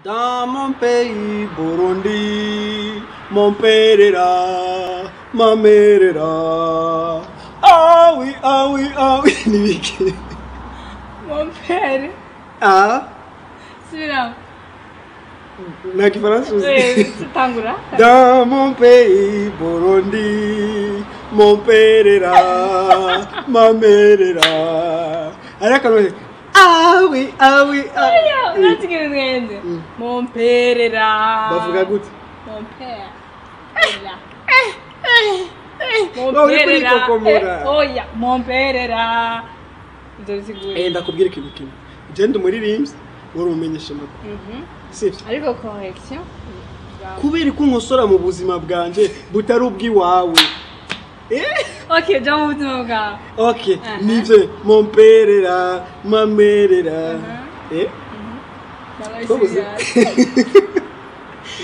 Dans mon pays, Burundi, mon père est là, ma mère est là. Ah oui, ah oui, ah oui, nibiki. Mon père. Ah. Subiramo. Nta gifaransa uzi. Tangura. Dans mon pays, Burundi, mon père est là, ma mère est là. Ariko akantu ah oui, ah oui, ah. Oya, urazi ikintu mwenze. Mon père est là. Bavuga gute? Mon père est là. Mon Wowe père uriko est là. urikokomora. Oya, mon père est là. Ivyo bisigura. Ndakubwira ikintu kimwe. Je ndi umuririmbyi, wari umumenyesha amakuru. Sivyo? Ariko correction. Kubera ko unkosora mu buzima bwanje butari ubw'iwawe. Okay, jya mu buzima bwawe. Okay, Aha. nivyo mon père est là, ma mère est là. Ndabaye Twabuze. serious.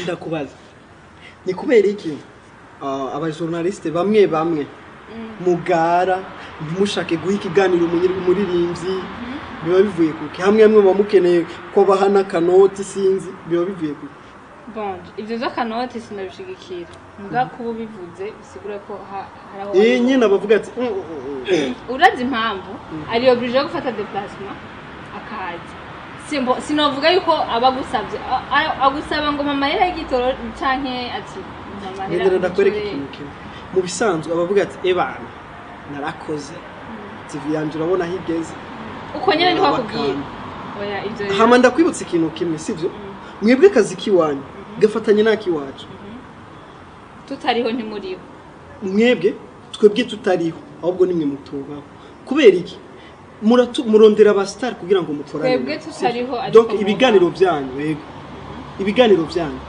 Ndakubaza. Ni kubera iki abajournaliste bamwe bamwe mugara ntimushake guha ikiganiro umuririmbyi, biba bivuye kuki? Hamwe hamwe muba mukeneye ko baha n'akanoti, sinzi, biba bivuye kuki? Bon, ivyo vy'akanoti sinabishigikira. Mbwa kuba ubivuze bisigura ko hari aho Nyine abavuga ati Urazi impamvu ari obligé yo gufata déplacement akaza. Simbo sinovuga yuko aba agusavye, agusaba ngo mama yera y'igitoro canke ati mama hera. Ngendera ndakwereka ikintu kimwe. Mu bisanzwe abavuga ati ebana narakoze, TV yanje urabona aho igeze. Uko nyene niko akubwira. Abakanda. Oya, ivyo rero. Hama ndakwibutsa ikintu kimwe, sivyo? Mwebwe akazi k'iwanyu gafatanye n'ak'iwacu. Tutariho ntimuriho. Mwebwe twebwe tutariho, ahubwo nimwe mutubaho. Kubera iki? Murondera abastar kugira ngo mukorane. Twebwe tutariho, ariko Donc mubaho. ibiganiro byanyu, yego, ibiganiro byanyu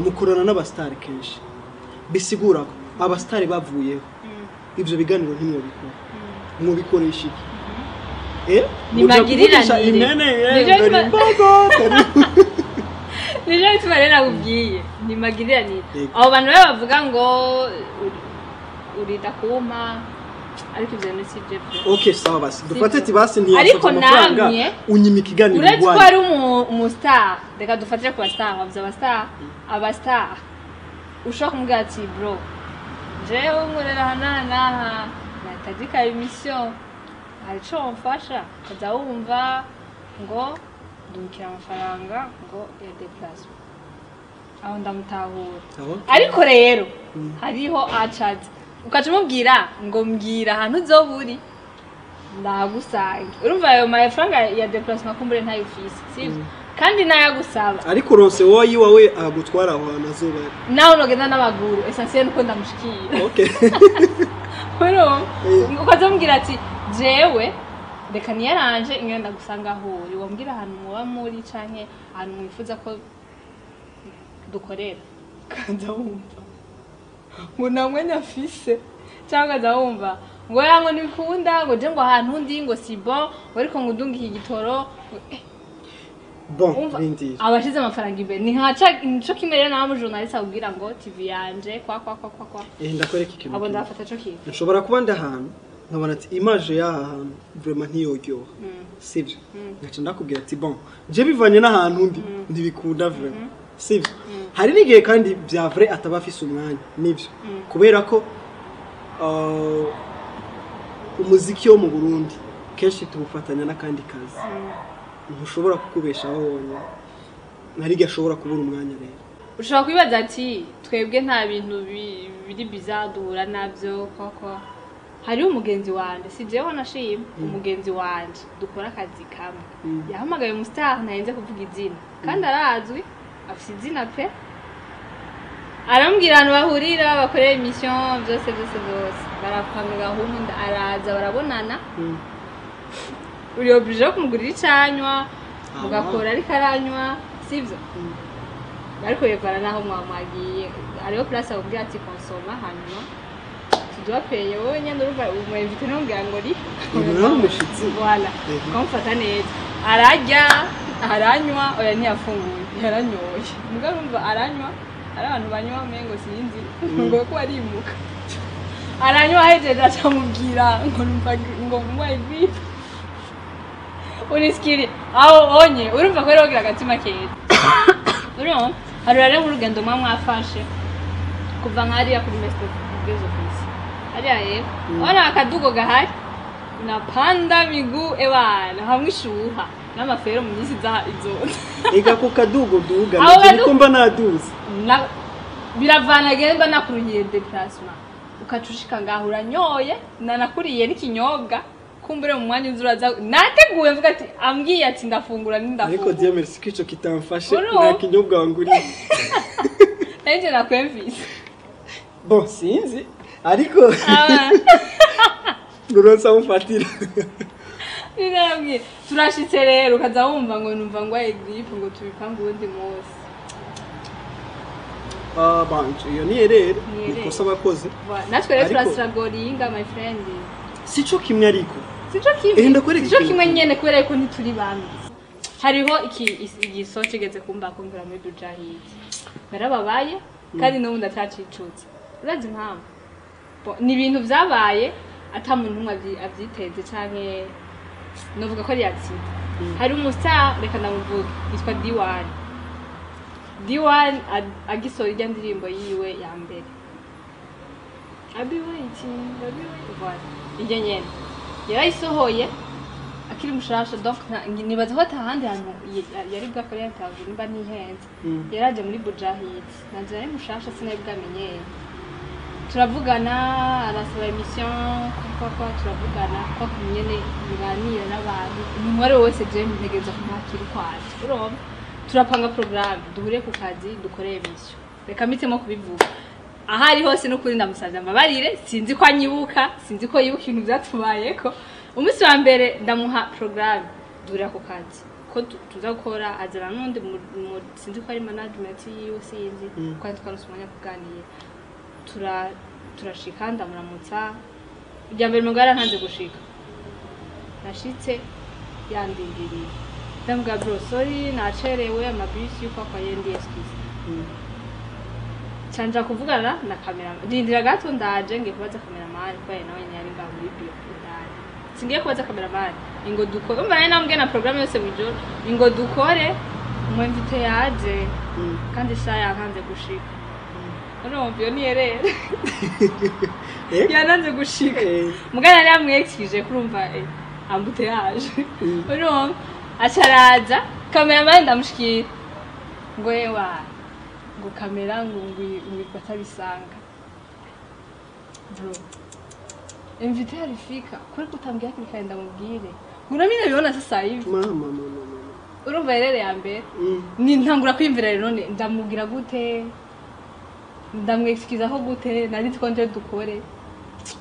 mukorana n'abastar kenshi, bisigura ko abastar bavuyeho ivyo biganiro ntimwobikora. Mwobikoresha iki? Ni Muja magiriranire. kuvugisha impene, Nivyo dore imbogo, Nivyo bituma rero nakubwiye ni magiriranire. Yego. Abo bantu rero bavuga ngo urinda kumpa, ariko ivyo bintu si byo pe. Okay, sawa, basi dufate Sivyo. ati basi ntiyasabye Ariko amafaranga, namwe, unyima ikiganiro uretse ko iwanyu. ari umustar, reka dufatire ku bastar, bavuze abastar. Abastar ushobora kumubwira ati bro, jewe nkorera aha n'aha n'aha, natagika émission, hari ico wamfasha? Ukaza wumva ngo ndungikira amafaranga ngo ya déplacement. Aho ndamutahura. Aho? Ariko rero hariho acaza ukaca umubwira ngo mbwira ahantu uzoba uri ndahagusange. Urumva ayo mafaranga ya déplacement kumbure ntayo ufise, sivyo? Kandi nayagusaba. Ariko uronse wowe iwawe agutwara aho hantu azoba ari. Nawe nogenda n'amaguru, essentiel nuko ndamushikira. Urumva ukaza umubwira ati jewe reka niyaranje ingene ndagusanga aho uri, wambwira ahantu muba muri canke ahantu mwifuza ko dukorera. Ukaza wumva ngo nta mwanya afise, cyangwa ukaza wumva ngo ya ngo ntibikunda, ngo je ngo ahantu ndi ngo si bon, ngo ariko ngo ndunge iki gitoro ngo, Bon, umva rindira. Abashize amafaranga imbere ni nkaca nico kimwe rero nawe umujournaliste akubwira ngo TV yanje kwa kwa kwa kwa kwa. Ndakwereka ikintu Abo kimwe. ndafata co kintu. Nshobora kuba ndi ahantu nkabona ati image y'aha hantu vraiment ntiyoryoha, sivyo? Ngaca ndakubwira ati bon, je bivanye n'ahantu ndi ntibikunda vraiment, sivyo? Hari n'igihe kandi bya vrai ataba afise umwanya, nivyo, kubera ko umuziki wo mu Burundi kenshi tuwufatanya n'akandi kazi, ntushobora kukubeshaho wonyine, hari igihe ashobora kubura umwanya rero. Ushobora kwibaza ati twebwe nta bintu biri bizarre duhura nabyo koko. Hariho umugenzi wanje, si jewe nashima, umugenzi wanje dukora akazi kamwe yahamagaye umustar, ntarinze kuvuga izina kandi arazwi, afise izina pe. Arambwira ahantu bahurira bakorera émission, byose byose byose, barapanga gahunda, araza, barabonana. Uri obligé yo kumugurira icanywa, mugakora ariko aranywa, sivyo? Ariko bivana naho mwamwagiye. Hariho place akubwira ati consomma, hanyuma tu dois payer wowe nyene. Urumva umwinvite ntumbwira ngo ri Ubu nawe umushitsi. Voilà. Ukamufata neza, ararya, aranywa. Oya, ntiyafunguye, yaranyoye. Mugabo urumva aranywa, ari abantu banywa umengo sinzi ngo ko arimuka. Aranywa, ahejeje acamubwira ngo numva ngo ngwaye grippe. Urisikiri aho onye urumva ko rero agatima keza. Urumva hari rero nk'urugendo mwa mwafashe kuva nk'hariya kuri Mestre kugeza ofisi hariya hepfo, urabona akadugo gahari, unapanda miguu ebana hamwe ishuha n'amafero mu minsi iza izo. Ega ku kadugo duga Aho nje niko mba naduze. Biravana genda nakuruhiye déplacement, ukaca ushika ngaho uranyoye, nanakuriye n'ikinyobwa, kumbure mu mwanya uza uraza nateguye mvuga ati ambwiye ati ndafungura Ariko n'indafungura. Dieu merci ko ico kitamfashe. Urumva? Nta kinyobwa wanguriye. Nanje nakwemvise. Bon, sinzi ariko nuronsa mfatira. Ninabwiye turashitse rero, ukaza wumva ngo numva ngwaye grippe, ngo tubipange uwundi munsi. Ah, bon, iyo ni erreur. Ni erreur. Nikosa abakoze. Natwe rero Ariko- turasiragoringa, my friend. Sico kimwe ariko. Sico kimwe. Eh, ndakwereka Sico ikintu kimwe kimwe. nyene, kubera yuko ntituri bamwe. Hariho iki igiso kigeze kumba kumvira muri Bujahid, narababaye kandi n'ubu ndacacicutse. Urazi impamvu? Bo, ni ibintu vyabaye ata muntu n'umwe avyiteze canke novuga ko ari accident. Hari umustar, reka ndamuvuge, yitwa D1. D1 agisohora irya ndirimbo yiwe ya mbere, I'll waiting, I'll waiting, voilà, iryo nyene yarayisohoye akiri mushasha. Donc nibaza ko atahandi hantu yari bwakore interview, nimba ntihenze. Yaraje muri Bujahid, nanje nari mushasha, sinari bwamenyere. Turavugana, arasaba émission kwa kwa, turavugana kwa nyene muganira n'abantu, umuntu uwo ari we wese je ntegereza kumwakira ukwaje. Urumva turapanga programme, duhure ku kazi, dukore émission. Reka mpitemo kubivuga aho ari hose, n'ukuri ndamusavye ambabarire. Sinzi ko anyibuka, sinzi ko yibuka ibintu vyatubayeko. Umunsi wa mbere ndamuha programme, duhurira ku kazi ko tuza gukora, azana n'undi sinzi ko ari management yiwe, sinzi ko ari twaronse umwanya wo kuganira. Turashika, ndamuramutsa irya mbere, mugabo yarantanze gushika. Nashitse yandindiriye, ndamubwira: "Bro, sorry, nacerewe, amabisi yuko akwaye, ndi excuse." Canja kuvugana na kamera, rindira gato, ndaje, ngiye kubaza cameraman, kubera nawe nyene yari ngaho muri bio indani. Singiye kubaza cameraman, ingo dukore. Umva, nari namubwiye na programme yose mw'ijoro, ingo dukore, umwemvite yaje kandi isaha yankanze gushika. Urumva iyo ni erreur. Yananze gushika. Mugana yari yamwekije kurumva embouteillage. Urumva acaraza, cameraman ndamushikira, ngo ewa, ngo kamera ngo atabisanga. Bro, invité alifika kuri kutambwira hakiri kare, ndamubwire ngo nami nabiona sasa hivi. Mama, mama, mama. Urumva erreur ya mbere. Ni ntangura kwiyumvira rero, none ndamubwira gute, ndamwexcusa ko gute, nari nzi ko nje dukore,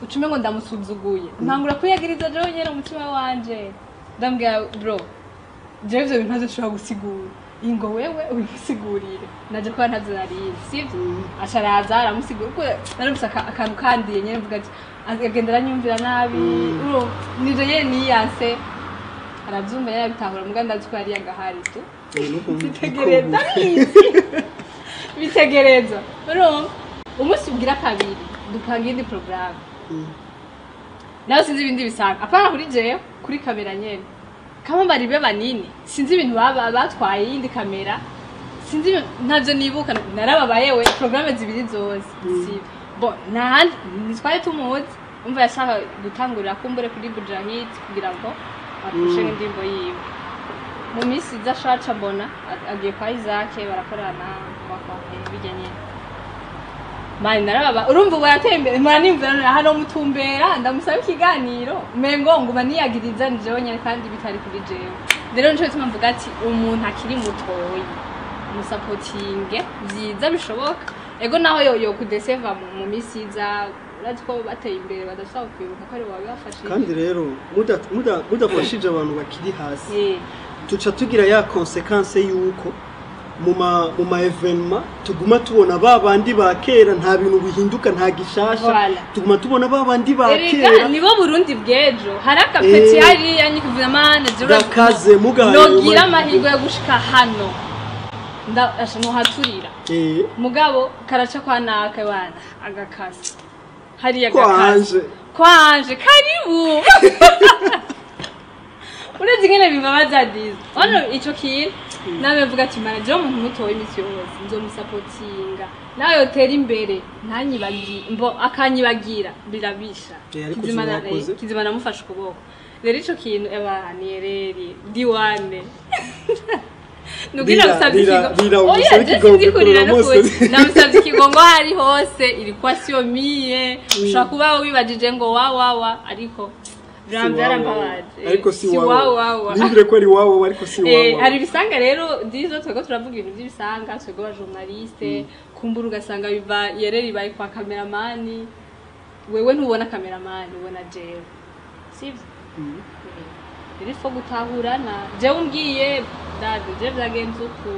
ucume ngo ndamusuzuguye. Ntangura kwiyagiriza jewe nyene umutima wanje. Ndambwira: "Bro, jewe ivyo bintu ntavyo nshobora gusigura, ingo wewe ubimusigurire." Naje kuba ntavyo narizi, sivyo? Aca araza aramusigura, kuko narumvise akantu kandiye nyene, mvuga ati agenda aranyumvira nabi. Urumva nivyo nyene niyanse, aravyumva nyene, arabitahura, muga ndazi ko yari yagahari tu. Bitegereza bizi bitegereza. Urumva umunsi ugira kabiri dupanga iyindi porogaramu, nawe sinzi ibindi bisanga apana kuri jewe, kuri kamera nyene kama bari be banini, sinzi ibintu baba batwaye iyindi kamera, sinzi ntavyo nibuka. Narababaye we, porogaramu zibiri zose si bon, ntahandi ntitwari tumuzi. Umva yashaka gutangurira kumbure kuri Bujahid kugira ngo apushe indirimbo yiwe. Mu minsi iza shaca mbona agiye kwa Isaac, barakorana kwa kwa bijya nyene. Mani narababa, urumva ubu yarateye imbere, mpora nimvira hano mutumbera ndamusaba ikiganiro, umengo nguma niyagiriza ni jewe nyene kandi bitari kuri jewe. Rero nico gituma mvuga ati umuntu akiri mutoyi musapotinge vyiza bishoboka. Ego naho yo kudeseva mu minsi iza, urazi ko bateye imbere badashobora kwibuka ko ari wabibafashije. Kandi rero mudafashije abantu bakiri hasi, tuca tugira ya conséquence yuko mu ma événements tuguma tubona ba bandi ba kera, nta bintu bihinduka, nta gishasha. Voilà. Tuguma tubona ba bandi ba Erega kera. nibo Burundi bw'ejo. Hari akapeti hariya nyikuvuza mane. Gakaze mugahaye. Nogira amahirwe yo gushika hano, ndasha nohaturira. Mugabo karaca kwa naka wana agakasa hariya gakasa. Kwanje. Kwanje karibu. Uretse ingene bibabaza diza hano ico kintu. Nawe mvuga ati manager umuntu muto w'imisi yose nzomusapotinga. Nawe yotera imbere ntanyibagira mbo akanyibagira birabisha. Kizima namufashe ukuboko. Rero ico kintu eba ni ereri diwane. Nugira usabye ikigo. Oya namusabye ikigongo hari hose ilikuwa sio mie. Ushobora kuba wibajije ngo wa ariko byarambabaje. Ariko si wa. Nibire ko ari wawe ariko si wa. Hari bisanga rero dizo twego turavuga ibintu by'ibisanga twego ba journaliste kumbura ugasanga biva yereri bayi kwa cameraman. Wewe ntubona cameraman ubona jewe. Sivyo? Rero fo gutahurana. Jewe umbwiye dade je byagenze uku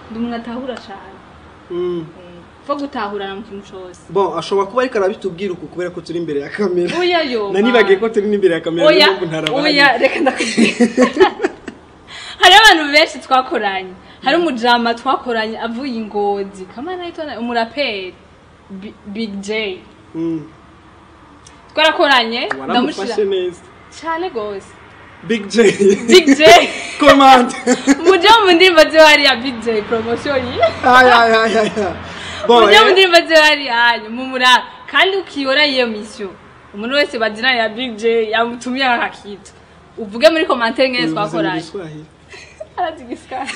ndi umuntu atahura cyane. Fo gutahurana mu kintu cyose. Bon ashobora kuba ariko arabitubwira uku kubera ko turi imbere ya kamera. Oya yo. Nanibagiye ko turi imbere ya kamera n'ubwo ntarabana. Oya reka ndakubwira. Hari abantu benshi twakoranye. Hari umujama twakoranye avuye Ingozi. Kamana yitwa umuraperi Big J. Twarakoranye ndamushira neza. Cyane gose. Big J. Big J. Command. Mujye mu ndirimbo zihari ya Big J promotion yi. Ay. Bon. Mujye mu ndirimbo zihari yanyu mumura kandi ukiyora iyo mission. Umuntu wese bazina ya Big J yamutumiye akakitu. Uvuge muri commentaire ngene twakoranye. Arazigiska.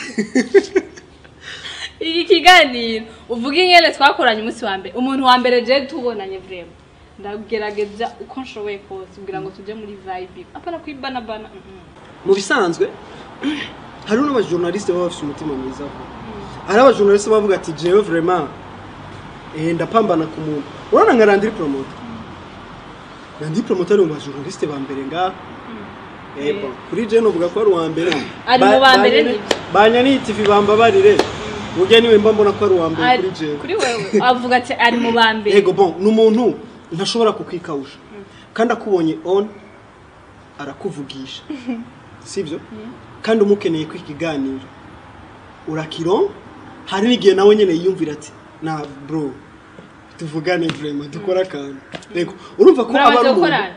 Iki kiganiro uvuge ngene twakoranye umunsi wa mbere. Umuntu wa mbere je tubonanye vraiment. Ndagerageza uko nshoboye kose kugira ngo tujye muri vibe apana kwibana bana. Mu bisanzwe hari n'aba journaliste baba bafite umutima mwiza. Hari aba journaliste bavuga ati jewe vraiment ndapambana ku muntu. Urabona nka Landry Promoter. Landry Promoter ni mu journaliste ba mbere nga. Bon kuri je novuga ko ari uwa mbere. Ari mu ba mbere nibyo. Banyani TV bambabarire. Burya niwe mba mbona ko ari uwa mbere kuri je. Kuri wewe avuga ati ari mu ba mbere. Yego bon n'umuntu ntashobora kukwikawusha kandi akubonye on arakuvugisha sivyo kandi umukeneye kwikiganiro urakiro hari n'igihe nawe nyene yiyumvira ati na bro tuvugane vraiment dukora akantu. Yego urumva ko aba ari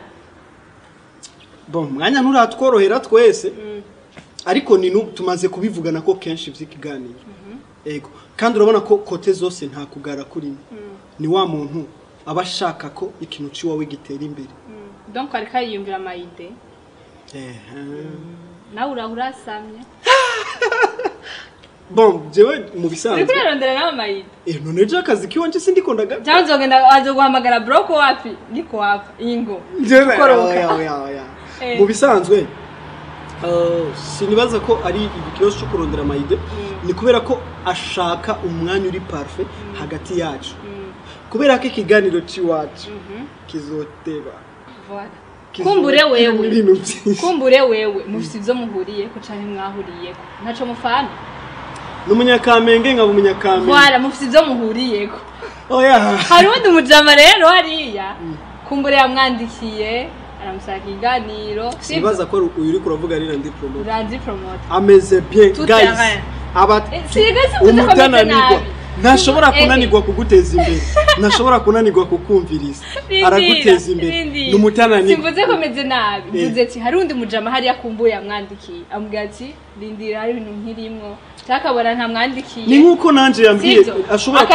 bon mwanya nturatworohera twese ariko ni tumaze kubivugana ko kenshi vy'ikiganiro. Yego kandi urabona ko kote zose nta kugara kuri ni wa muntu abashaka ko ikintu ciwawe gitera imbere. Donc ariko yiyumvira amayide. Nawe urasamye. Bon jewe mu bisanzwe. Uriko urarondera nawe amayide. None je akazi kiwanje sindikondaga. Cyangwa nzogenda azoguhamagara broko wapi? Niko wapi? Ingo. Oya. Mu bisanzwe sinibaza ko ari ikibazo cyo kurondera amayide ni kubera ko ashaka umwanya uri parfait hagati yacu. Kubera ko ikiganiro ciwacu kizoteba. Voilà. Kumbure wewe mufite ivyo muhuriye ko canke mwahuriye ko ntaco mufana. N'umunyakamenge nkaba umunyakamenge. Voilà mufite ivyo muhuriye ko. Oya. Hari undi mujama rero hariya. Kumbure yamwandikiye aramusaka ikiganiro. Sibaza ko uyu uri kuravuga ari Landry Promoter. Landry Promoter. Ameze bien guys. Aba umutananirwa. Ntashobora kunanirwa kuguteza imbere. Ntashobora kunanirwa kukumviriza. Araguteza imbere. Numutananirwa. Simvuze ko meze nabi. Mvuze ati hari undi mujama hari yakumbuye yamwandikiye. Amubwira ati rindira hari ibintu nkirimwo. Cyakabona ntamwandikiye. Ni nkuko nanje yambwiye ashobora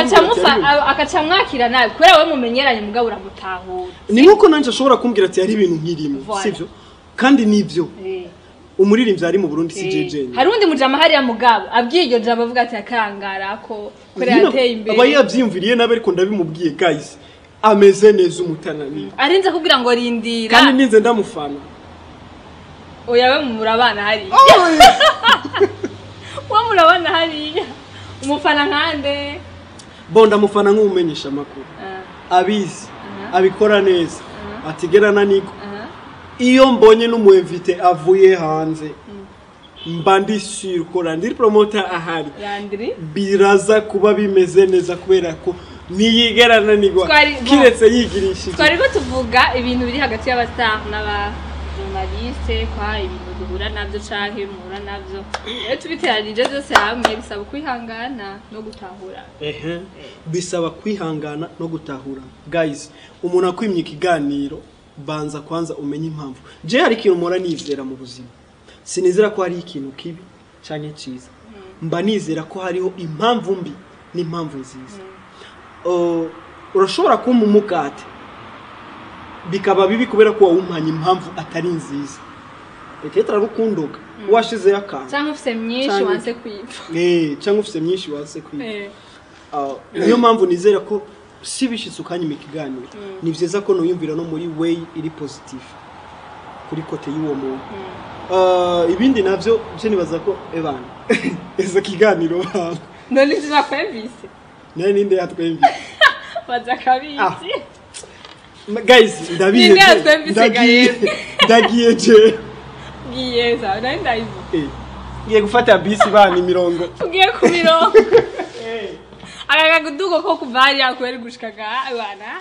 akaca mwakira nabi kubera we mumenyeranye mugabo uramutahura. Ni nkuko nanje ashobora kumbwira ati hari ibintu nkirimwo. Sivyo? Kandi nivyo. Umuririmbyi ari mu Burundi si JJ. Hari undi mujama hari ya mugabo abwiye iryo jambo avuga ati akangara ko kure yateye imbere. Aba yavyimviriye nabe ariko ndabimubwiye guys. Ameze neza umutananira. Arinze kugira ngo rindira. Kandi ninze ndamufana. Oya we murabana hari. Wa murabana hari. Umufana nkande. Bon ndamufana nk'umenyesha makuru. Abizi. Abikora neza. Atigera naniko. Iyo mbonye n'umuinvite avuye hanze mba ndi sûr ko Landry Promoter ahari biraza kuba bimeze neza kubera ko niyigera nanigwa kiretse yigirishije. Twari ko tuvuga ibintu biri hagati y'abastar n'aba journaliste kwa ibintu duhura navyo canke muhura navyo. Rero tubiteranije byose hamwe bisaba kwihangana no gutahura. Bisaba kwihangana no gutahura. Guys, umuntu akwimye ikiganiro banza kwanza umenye impamvu. Je hari ikintu mpora nizera mu buzima. Sinizera ko hari ikintu kibi canke ciza. Mba nizera ko hariho impamvu mbi n'impamvu nziza. Urashobora kumpa umugati bikaba bibi kubera ko wawumpanye impamvu atari nziza, peut-être ari ukundoga washizeyo akantu, cyangwa ufise myinshi wanse kwipfa. Cyangwa ufise myinshi wanse kwiba. Niyo mpamvu nizera ko si bishitse ukanyima ikiganiro, ni vyiza ko nuyumvira no muri way iri positive kuri côté y'uwo muntu. Ibindi navyo je nibaza ko ebana eza kiganiro bana. None ivyo nakwemvise? Naye ninde yatwemvise? Baza kabizi. Ah. Guys, ndabiye. Ninde yatwemvise? Ndagiye. Gaye? Ndagiye je. Ngiye sawa, nari ndabivuga. Ngiye gufata bisi bana, imirongo. Ugiye ku mirongo, aka kagudugo ko kuva hariya kubera gushika ngaha bana.